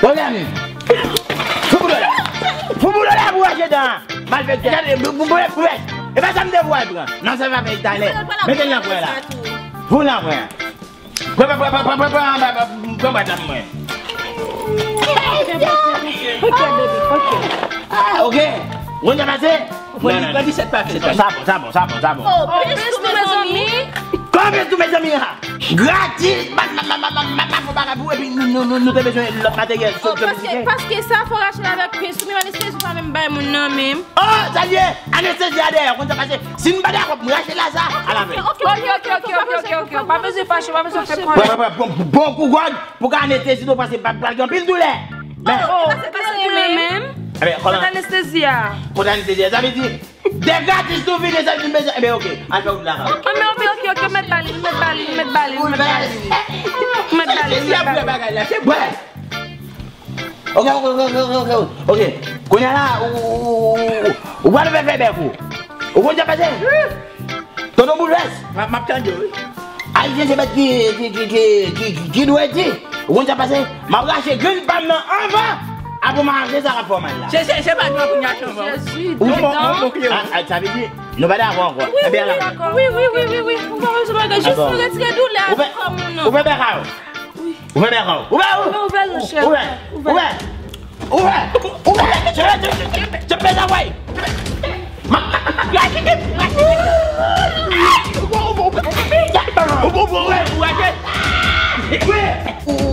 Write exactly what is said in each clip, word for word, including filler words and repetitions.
Pwoblèm. Fou boulò la. Fou boulò la pou rache dan. Malfektè. Gade, pou, pou, pou, pou, e pa sa m te vwa pran. Non, sa va fè talè. Mete l nan kwen la. Pou nan kwen. Pran, pran, pran, pran, pran, pran, pran, pran, pran, pran, pran, mwen. Ok, baby, ok. Ah, ok. Ou konn sa pase? Ou pran li pran disèt pa fè. Sa bon, sa bon, sa bon, sa bon. Oh, plis tou, mezanmi. Kòman plis tou, mezanmi, ha? Gratis, ma, ma, fò bagay pou, epi nou, nou, nou, nou te bezwen lòt materyèl, sou, sou, paske, paske sa, fò rache l avèk pens, ou menm anestezi, ou pa menm bay moun nan menm. Oh, sa l ye, anestezi a dèyè, ou konn sa pase? Si nou pa dakò pou m rache la sa, a la vèy. Ok, ok, ok, ok, ok, ok, ok, pa bezwen fache, pa bezwen fè kòlè. Bon, bon, bon, bon, kou gòd, pou ka anestezi tou, paske pa, pral gen anpil doulè. Men. Oh, se pa se doulè menm. Ebyen, kòman? Kot anestezi a? Kot anestezi a? Sa vle di, de gratis tou vini, sa vin bezwen. Ebyen, ok, al fè wout la. Ok, men ok, ok, ok, mèt bali, mèt bali, mèt bali, mèt bali. Mèt bali, mèt bali. Bagay la, se bwè. Ok, ok, ok, ok, ok, ok. Kounye a la, ou, ou, ou, ou, ou pral fè fè bèf ou. Ou konn sa pase? Tonton Boulvès. M ap, m ap tande, wi. Ayisyen se bèt ki, ki, ki, ki, ki, ki, ki dwe di. Ou konn sa pase? M ap rache grenn pa m nan anvan. Apre m a rache sa k ap fè w mal la. Se, se, se pa nou kounye a chanm. Jezi, ou bon, bon, bon, bon, ah, ah, sa vle di, nou pa dakò ankò. Wi, wi, wi, wi, wi, wi. Ou pa bezwen bagay, jis nou retire doulè a nan kò moun nan. Ou fè bèk a yo. Wi. Ouvè bèk ou. Ouvè, ouvè. Ouvè, ouvè, ouvè. Ouvè. Ouvè. Ouvè. Ouvè. Ouvè. Ouvè. Ouvè.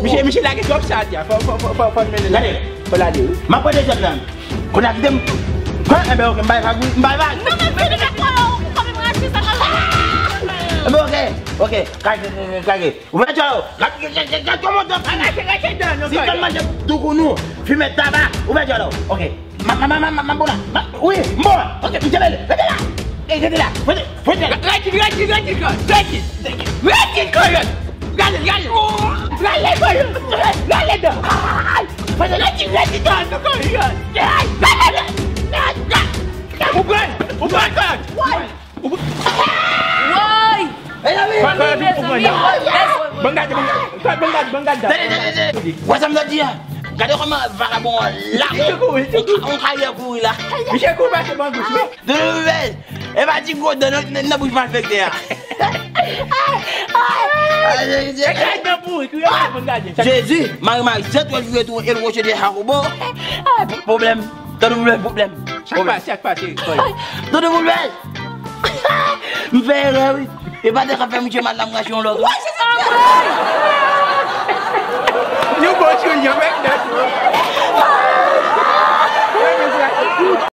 Misye, misye lage twòp sa a. Fò, fò, fò, fò, fò n mennen l. Gade. Fò l ale, wi. M ap pran dezyèm nan. Kounye a kite m. Pran, enben, ok, m bay vag, wi. M bay vag. Non, men fini fè kò, ou kò m rasis sa. Enben, ok, ok. Kage, kage, kage. Ouvè djòl ou. Gad, gad, gad, gad kòman w t ap fini. Rache, rache dan nou. Si w t ap manje doukounou, fimen taba, ouvè djòl ou. Ok. Ma, ma, ma, ma, ma, ma, bon la. Ma, wi, m bon la. Ok, m kenbe l. Rete la. E, rete la. Rete, rete la. Rete, rete, rete, rete, rete, rete, rete, rete, rete. Gade, gade. Rale, rale, rale dan. Ay, rete, rete dan nou, rete. Ay, rale, rale, rale. Ou pran, ou pran kòd. Woy! Mezanmi! Ban gade, ban gade, ban gade, ban gade. Tande, tande, tande. Wè sa m t ap di a? Gade kòman vagabon an lage yon karyè kouri la. Misye kouri pase bò gòch, wi. Tande nouvèl. E pa ti gwo dan nan, nan bouch malfektè a. E kay dan pouri, kriye, ban gade. Jezi, Mari, Mari, Sent Wòch, Vye Twou, El Woche de Jakobo. Pwoblèm. Tande nouvèl, pwoblèm. Sa k pase, sa k pase? Tande nouvèl. M fè erè, wi. E pa te ka fè misye mal la, m rache yon lòt, wi.